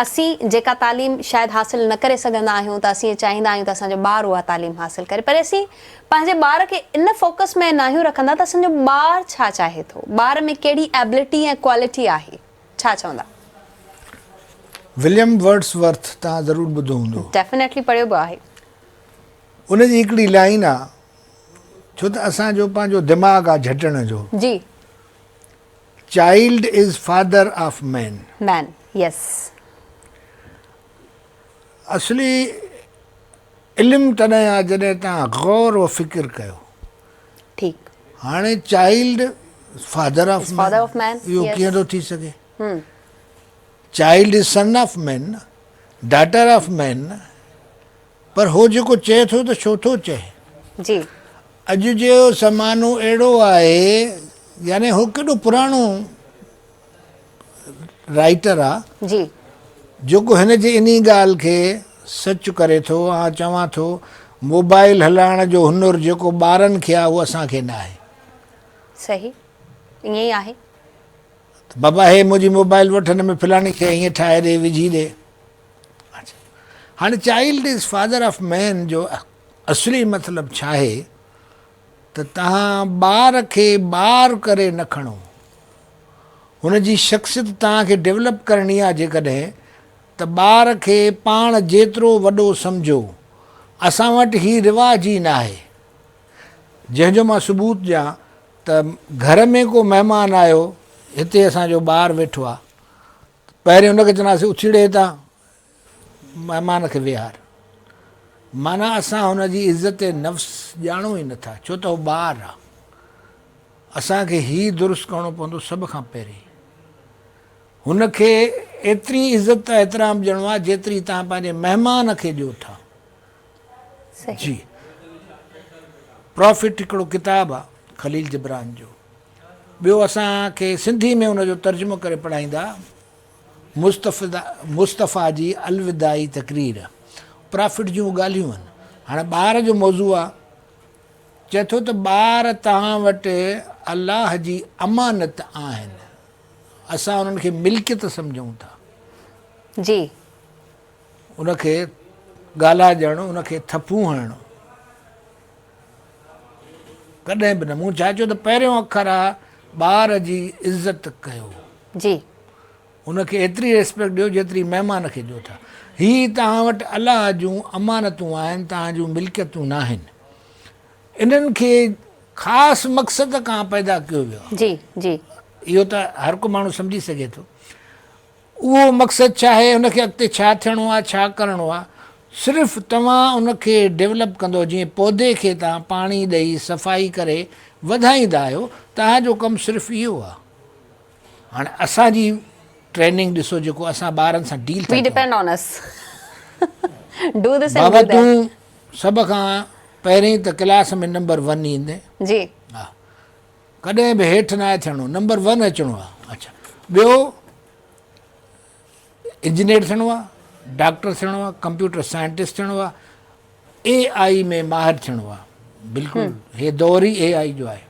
اسين جيڪا تعليم شايد حاصل نه ڪري سگهندا آهيون ته اسين چاهيندا آهيون ته اسان جو ٻار اها تعليم حاصل ڪري پر اسين پنهنجي ٻار کي ان فوڪس ۾ ناهيون رکندا ته اسان جو ٻار ڇا چاهي ٿو، ٻار ۾ ڪهڙي ايبلٽي ۽ ڪوالٽي آهي. ڇا چوندا؟ وليم ورڊس ورٿ توهان ضرور ٻڌو هوندو. ڊيفينيٽلي پڙهيو به آهي. ان جي هڪڙي لائين آ ڇو ته اسان جو پنهنجو دماغ آ جهٽڻ جو. جي. Child is father of man. Man yes. اصلي علم تڏهن آ جڏهن توهان غور و فڪر ڪيو. ٺيڪ. هاڻي چائلڊ فادر آف مين اهو ڪيئن ٿو ٿي سگهي؟ Child is son of man, daughter of man, پر هو جيڪو چئي ٿو ته ڇو ٿو چئي؟ جي. اڄ جو زمانو اهڙو آهي يعني هو ڪيڏو پراڻو رائيٽر آ جي. جيڪو هن جي انهي ڳالهه کي سچ ڪري ٿو. آء چوان ٿو موبائل هلائڻ جو هنر جيڪو ٻارن کي آ اهو اسان کي ناهي. صحيح ائين ئي آهي. ته بابا هي منهنجي موبائل وٺ هن ۾ فلاڻي شيء هيئن ٺاهي ڏي وجهي ڏي. اڇا هاڻي چائلڊ is father of مين جو اصلي مطلب ڇاهي ته توهان ٻار کي ٻار ڪري نه کڻو. هن جي شخصيت توهان کي ڊولپ ڪرڻي آهي جيڪڏهن ته ٻار کي پاڻ جيترو وڏو سمجهو. اسان وٽ هي رواج ئي ناهي. جنهن جو مان ثبوت ڏيان ته گهر ۾ ڪو مهمان آيو هتي اسان جو ٻار ويٺو آهي پهرين ان کي چونداسين اٿي ڙي هتان مهمان کي ويهار. معنيٰ اسان هن جي عزت نفس ڄاڻون ئي نٿا ڇو ته هو ٻار آ. اسان کي هي درست ڪرڻو پوندو سڀ کان پهرين هن کي ايتري عزت ۽ احترام ڏيڻو آ جيتري توهان پنهنجي مهمان کي ڏيو ٿا. جي پرافٽ هڪڙو ڪتاب آ خليل جبران جو ٻيو اسان کي سنڌي ۾ ان جو ترجمو ڪري پڙهائيندا مصطفيٰ جي الوداعي تقرير پرافٽ جون ڳالهيون آهن. هاڻي ٻار جو موضوع آ. چئي ٿو ته ٻار توهان وٽ الله جي امانت آهن. اسان انهن کي ملڪيت سمجهون ٿا. جي. ان کي ڳالهائجڻ، ان کي ٿڦون هڻڻ ڪڏهن به نه. مون ڇا چيو ته پهريون اکر آ ٻار جي عزت ڪيو. جي. ان کي ايتري ريسپيڪٽ ڏيو جيتري مهمان کي ڏيو ٿا. هي توهان وٽ الله جون امانتون آهن، توهان جون ملڪيتون ناهن. انهن کي خاص مقصد کان پيدا ڪيو ويو آهي. جي جي. اهو ته هر ڪو ماڻهو سمجهي سگهي ٿو. اهو مقصد ڇا آهي، ان کي اڳتي ڇا ٿيڻو آهي، ڇا ڪرڻو آهي. صرف توهان ان کي ڊيولپ ڪندو جيئن پودي کي توهان پاڻي ڏئي صفائي ڪري وڌائيندا آهيو، توهان جو ڪم صرف اهو آهي. هاڻي اسان جي ٽريننگ ڏسو جيڪو اسان ٻارن سان ڊيل ٿا ڪيون. Depend on us. Do this and بابا تون سڀ کان پهرين ته ڪلاس ۾ نمبر ون ايندين. جي. ها ڪڏهن به هيٺ ناهي ٿيڻو نمبر ون اچڻو آ. اڇا ٻيو انجنيئر ٿيڻو آ، ڊاڪٽر ٿيڻو آ، ڪمپيوٽر سائنٽسٽ ٿيڻو آ، اي آئي ۾ ماهر ٿيڻو آ. بلڪل هي دور ئي اي آئي جو آهي.